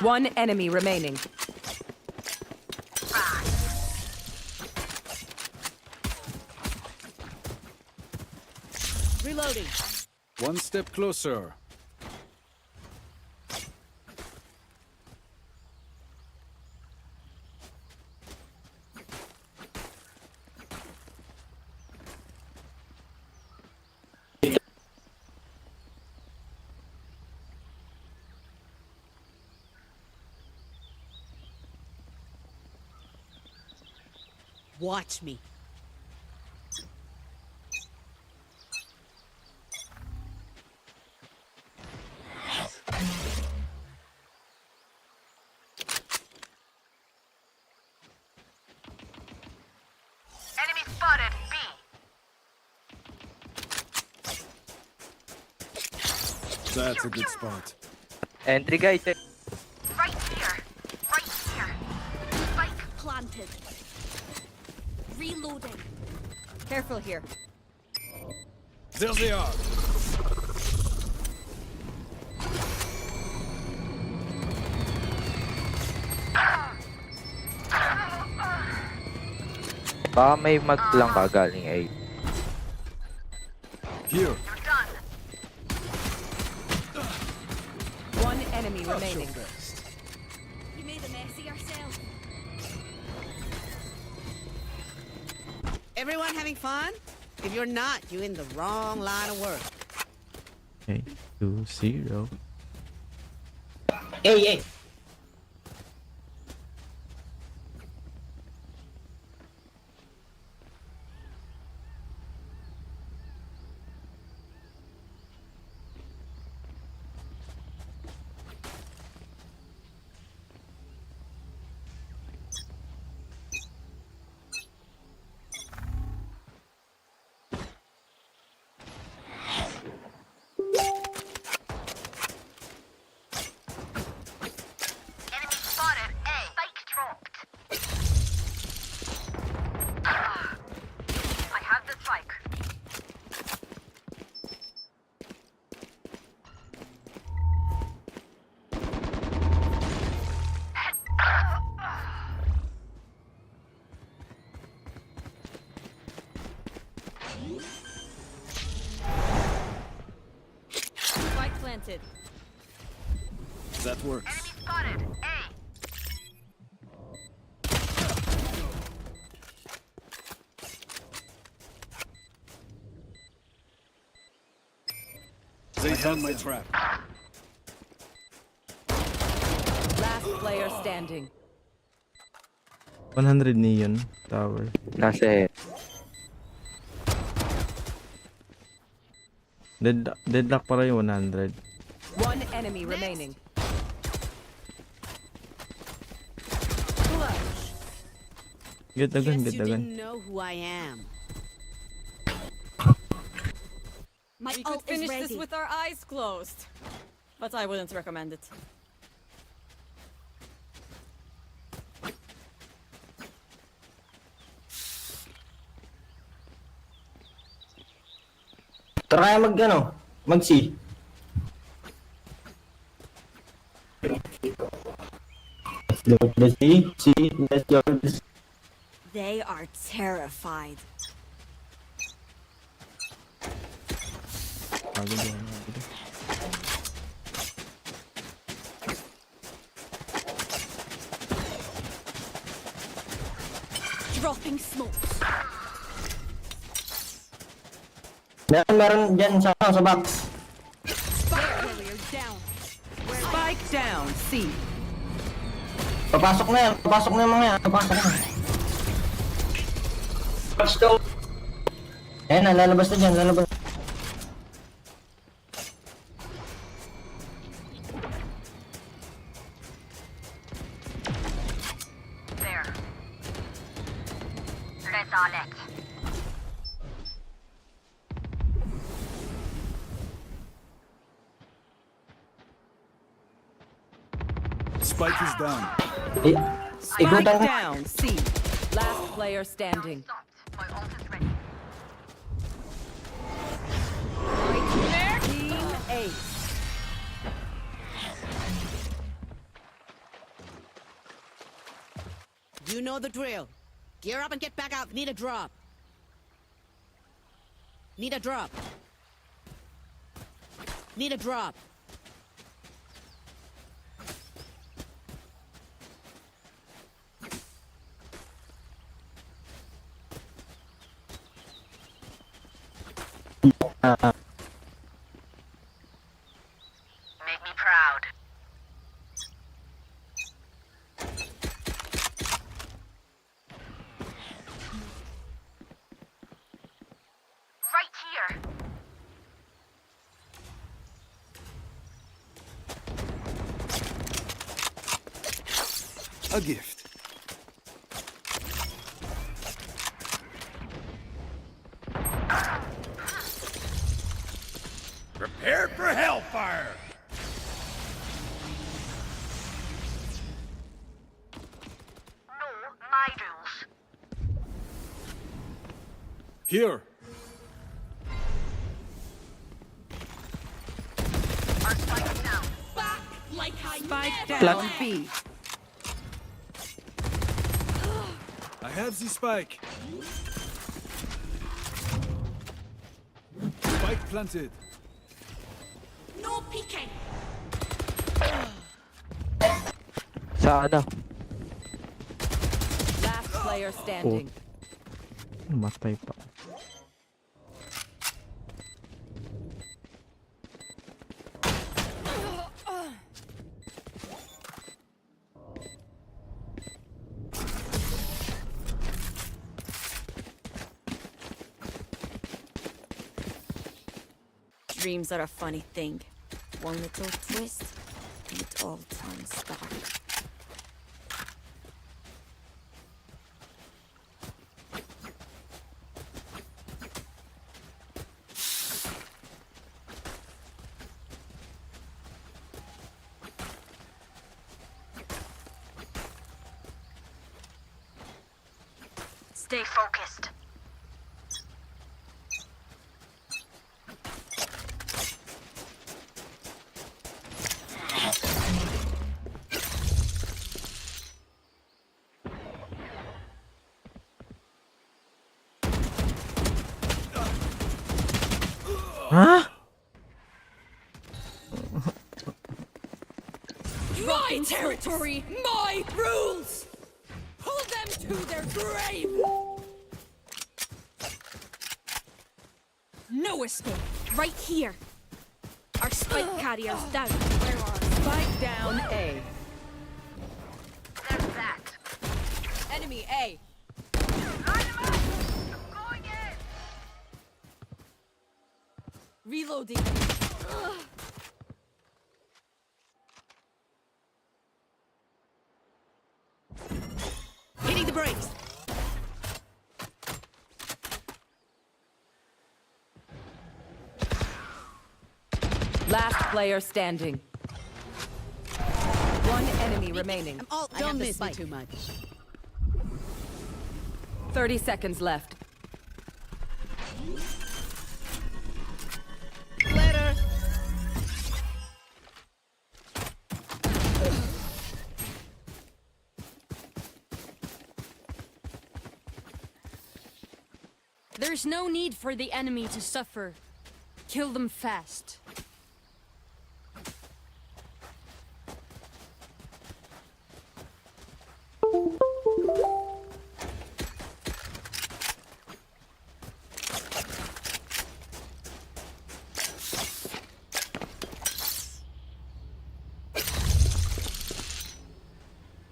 One enemy remaining. Reloading. One step closer. Watch me. Enemy spotted. B. That's a good spot. Entry, guys. Eh. Right here. Right here. Spike. Planted. Reloading. Careful here. There they are. Baka may maglang ka galing A. Here. You're done. One enemy Not your remaining. best. You made a mess of yourself. Everyone having fun? If you're not, you're in the wrong line of work. Okay, 2-0. Hey, hey. Enemy spotted. A. Spike dropped. I have the spike. Spike planted. That works. Enemy spotted. A. They found my trap. Last player standing. 100 neon tower. Nasa A. Deadlock para yung 100. One enemy remaining. Get the gun, Guess get you the gun. didn't know who I am. My We could ult is finish ready. this with our eyes closed. But I wouldn't recommend it. Tara kaya mag ano, mag C. Let's go to the C, C, let's go to the C. They are terrified. Pagod yan, pagod. Dropping smokes. Meron dyan sa box. Carrier down. Spike down. C. Papasok na yan, papasok na yung mga yan, papasok na. Ayan na, lalabas na dyan, lalabas. There. Rezalet. Spike is down. Eh, Spike ikutan ko. down. C. Last player standing. Stopped. My ult is ready. Nightmare. You know the drill. Gear up and get back out. Need a drop. Need a drop. Need a drop. Make me proud. Right here. A gift. Prepare for hellfire! No, my rules. Here. Our spike is down. Back like I Spike never down left. B. I have the spike. Spike planted. No peeking. Sa ano? Last player standing. Matay pa. Dreams are a funny thing. One little twist, and it all turns dark. Stay focused. Ha? My territory, my rules. Pull them to their grave. No escape. Right here. Our spike carrier's down. Where are Spike down A. There's that. Enemy A. Line them up! I'm going in! Reloading. Hitting the brakes. Last player standing. One enemy remaining. I'm all. Don't miss me too much. 30 seconds left. Later. There's no need for the enemy to suffer. Kill them fast.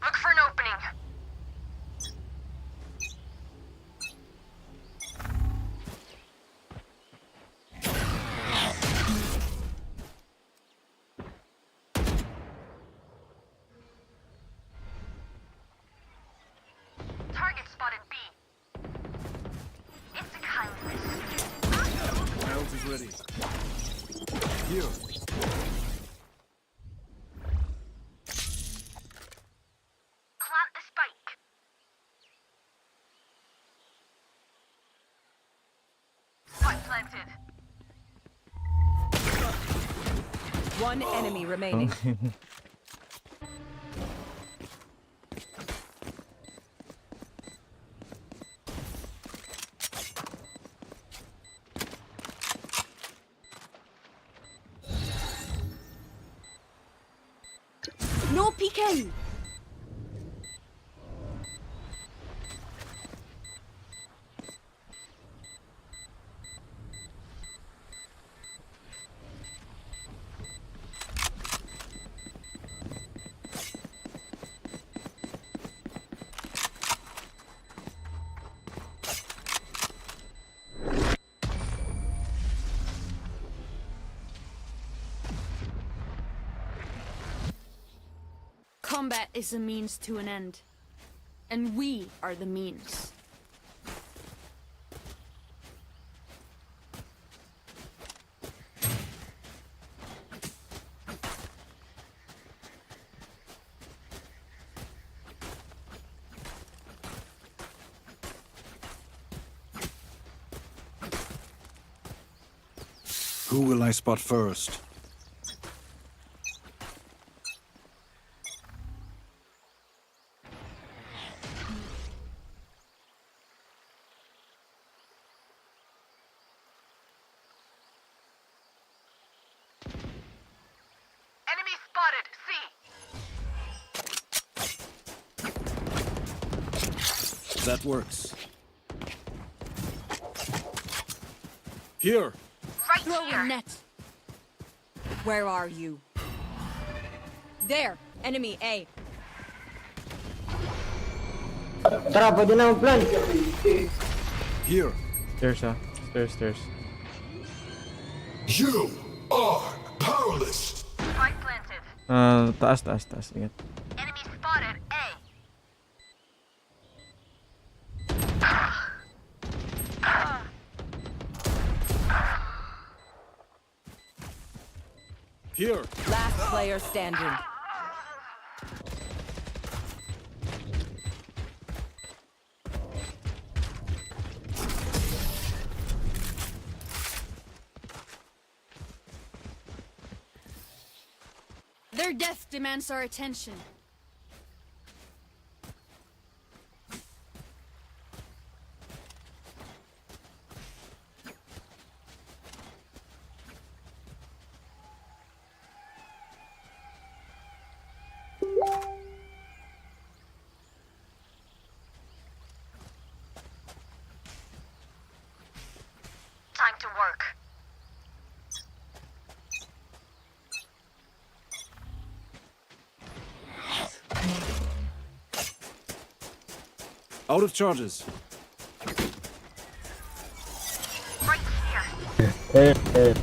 Look for an opening. Target spotted B. It's a kindness. My ult is ready. Here. Plant the spike. Spike planted. One enemy remaining. No peeking. Combat is a means to an end. And we are the means. Who will I spot first? Enemy spotted. C. That works. Here. Right Throwing here. net. Where are you? There. Enemy A. Tara, pwede na mag-plan. Here. Stairs ah. Stairs, stairs. You are powerless. Spike planted. Ah, taas, taas, taas. Ingat. Enemy spotted. A. Here. Last player standing. Their death demands our attention. Time to work. Out of charges. Right here.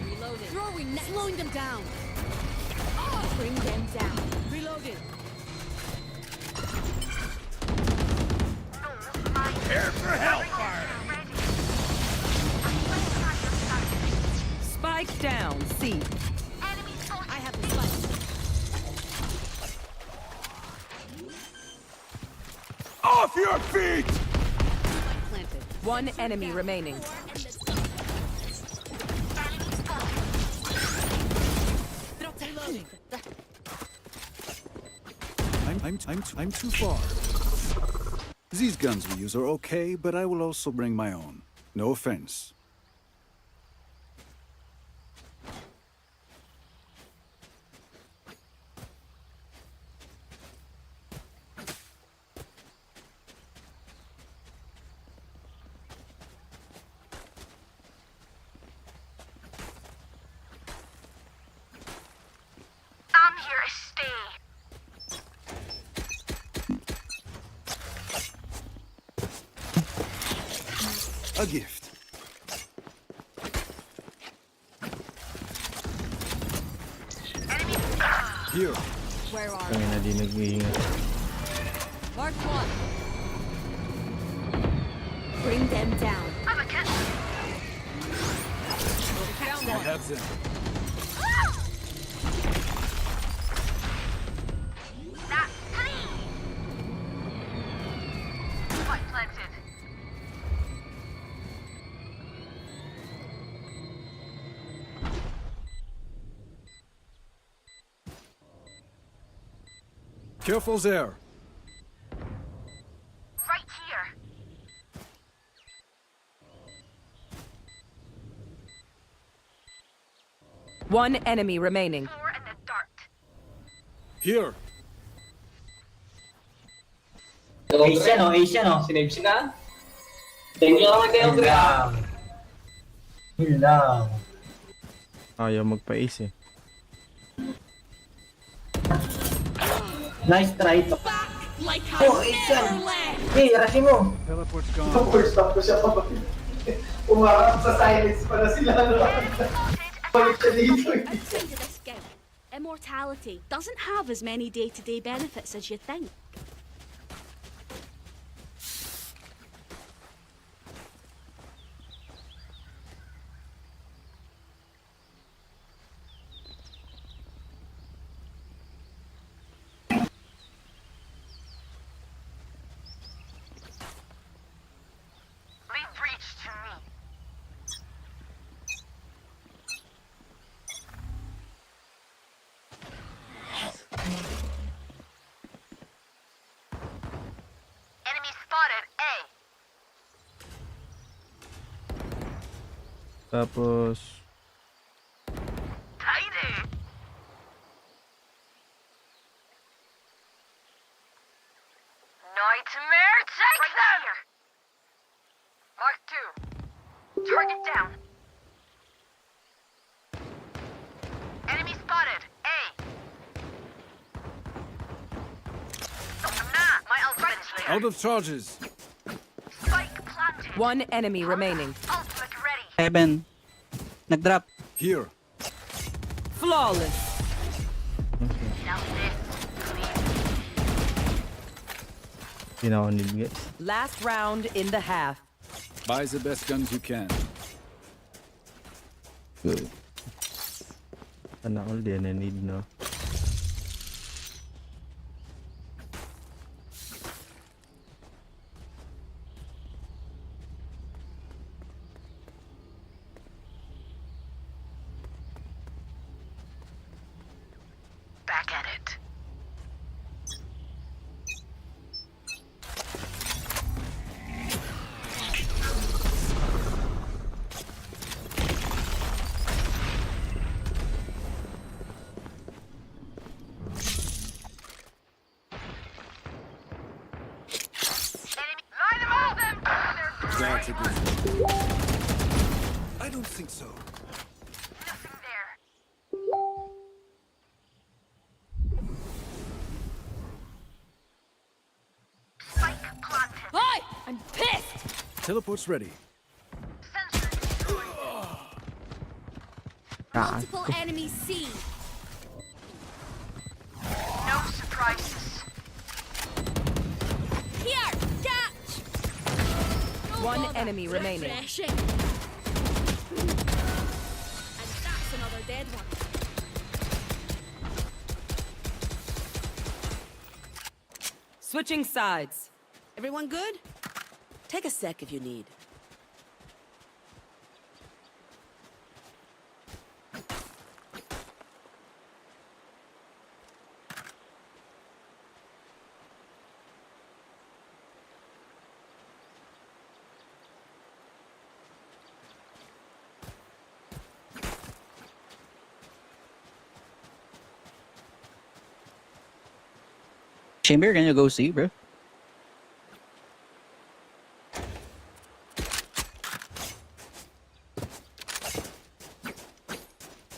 Reloading. Throwing net. Slowing them down. Bring them down. Reloading. Prepare for hellfire. Spike down. C. Enemy spotted. I have the spike. Off your feet! Spike planted. One enemy remaining. Reloading. I'm too far. These guns we use are okay, but I will also bring my own. No offense. I'm here to stay. A gift. Here. Where are Kami na di nag-iingat. Mark one. Bring them down. I'm a cat. I have them. That's three. Spike planted. Careful there. Right here. One enemy remaining. Four in the dart. Here. Ace yan, oh. Ace yan, oh. Sinave siya. Thank you naman kayo, Yun lang. Yun lang. Ayaw magpa-ace eh. Nice try to. Back like I Oh, ace never yan. left. Hey, rush mo. Teleport's gone. First stop ko siya pa. Umarap sa silence pala sila. No? Balik siya dito. Outside of this gig, immortality doesn't have as many day-to-day benefits as you think. Lead breach to me. Enemy spotted A. Tapos, Tidy. Nightmare, take right them! Here. Mark 2. Target down. Enemy spotted. A. Nah, my ultimate is there. Out of charges. Spike planted. One enemy remaining. Ultimate ready. Heaven. Nag-drop. Here. Flawless. Now this, please. hindi na ako need guys. Last round in the half. Buy the best guns you can. Good. Sana all di na need no. Back at it. Enemy, line them all them. That's a good one. I don't think so. Nothing there. Spike planted. Hi! I'm pissed! Teleport's ready. Sensor destroyed. Multiple enemies C. No surprises. Here! Catch! No One bother. enemy remaining. Refreshing. And that's another dead one. Switching sides. Everyone good? Take a sec if you need. Chamber, can you go see, bro?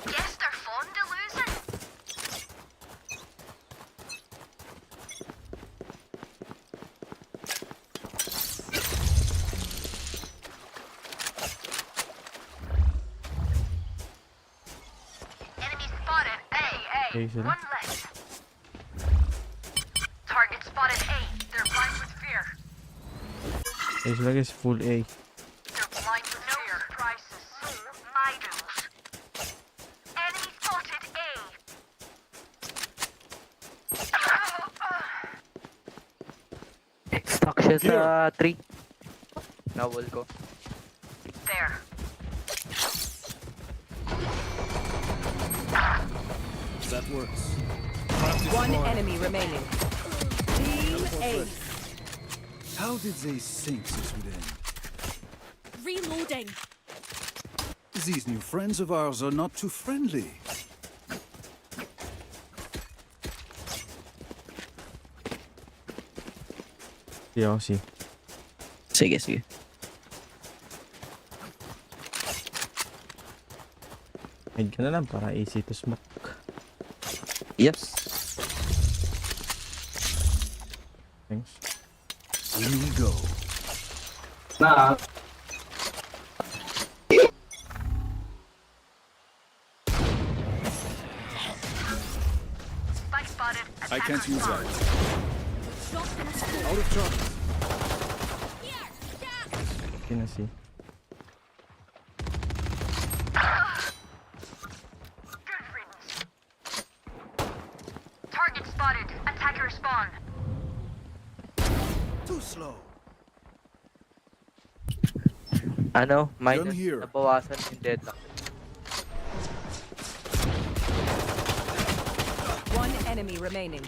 Guess they're fond of losing. Enemy spotted A, A. Okay, sila. One less. Target spotted A. They're blind with fear. A sila guys, full A. They're blind with no fear. Surprises. My duels. Enemy spotted A. Stuck siya sa tree. Nawal ko. There. That works. One enemy remaining. Team Ace. How did they think this would end? Reloading. These new friends of ours are not too friendly. Di ako si. Sige, sige. Mid ka na lang para easy to smoke. Yes. Thanks. In we go. Na. Spike spotted. I can't use that. Drop in a scope. Out of charge. Here! Yeah! Di na si. Good riddance. Target spotted. Attacker spawn. Too slow. Ano? Minus, here. nabawasan yung deadlock. One enemy remaining.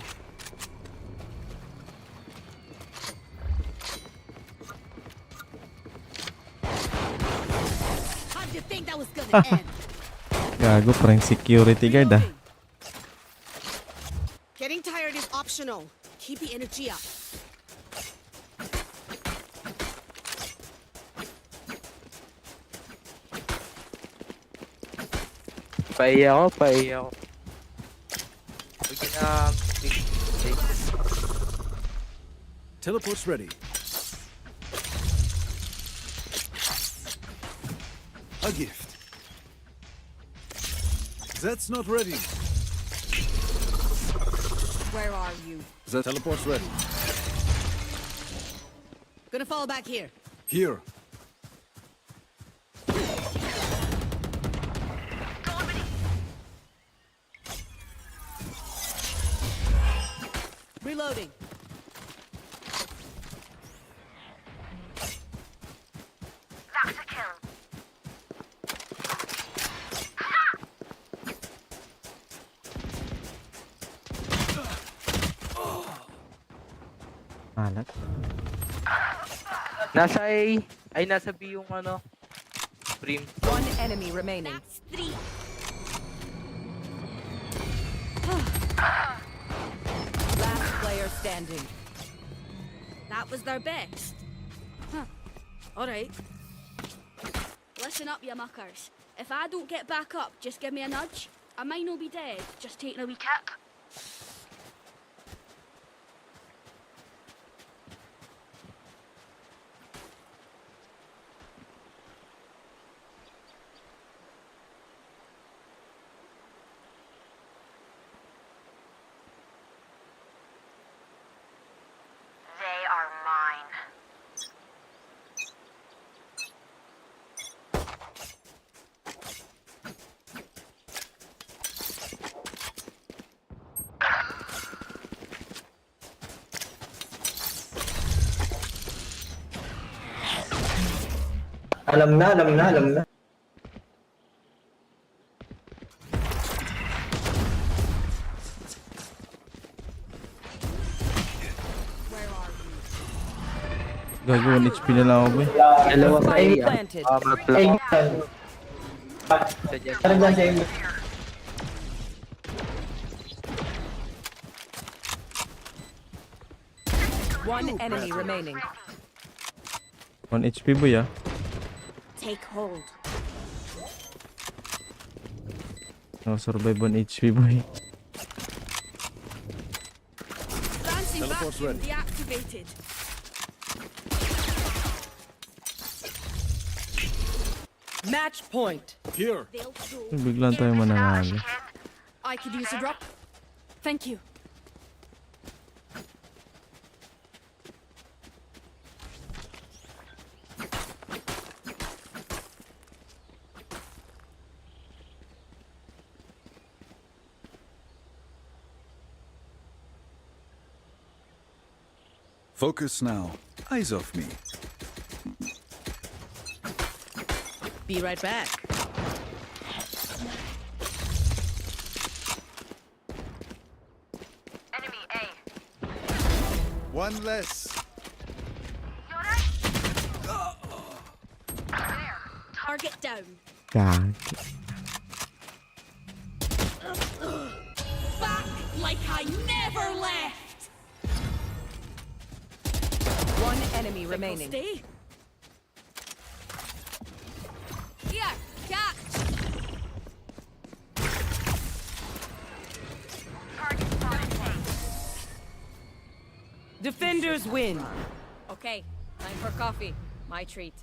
How'd you think that was gonna end? Gago, parang security guard ah. Getting tired is optional. Keep the energy up. Paiya ako, paiya ako. Huwag yun na... Teleport's ready. A gift. That's not ready. Where are you? The teleport's ready. Gonna fall back here. Here. Reloading. That's a kill. Alat. Nasa A. Ay, nasa B yung ano. Brim. One enemy remaining. That's three. Last player standing. That was their best. Huh. Alright. Listen up, you muckers. If I don't get back up, just give me a nudge. I might not be dead, just taking a wee kip. They are mine. Alam na, alam na, alam na. Gago, 1 HP na lang ako boy. Dalawa sa A ah. Planted. Ah, mag-block. Ay, Isa dyan. Parang dyan sa inyo. One enemy remaining. 1 HP boy ah. Take hold. Nakasurvive 1 HP boy. Dancing Teleport's vacuum ready. deactivated. Match point. Here. They'll throw. Biglang tayo mananalo. I could use a drop. Thank you. Focus now. Eyes off me. Be right back. Enemy A. One less. You alright? There. Target down. Gagi. Back like I never left. enemy Think I'll remaining. stay. Here, catch. Target spotted A. Defenders win. Okay, time for coffee. My treat.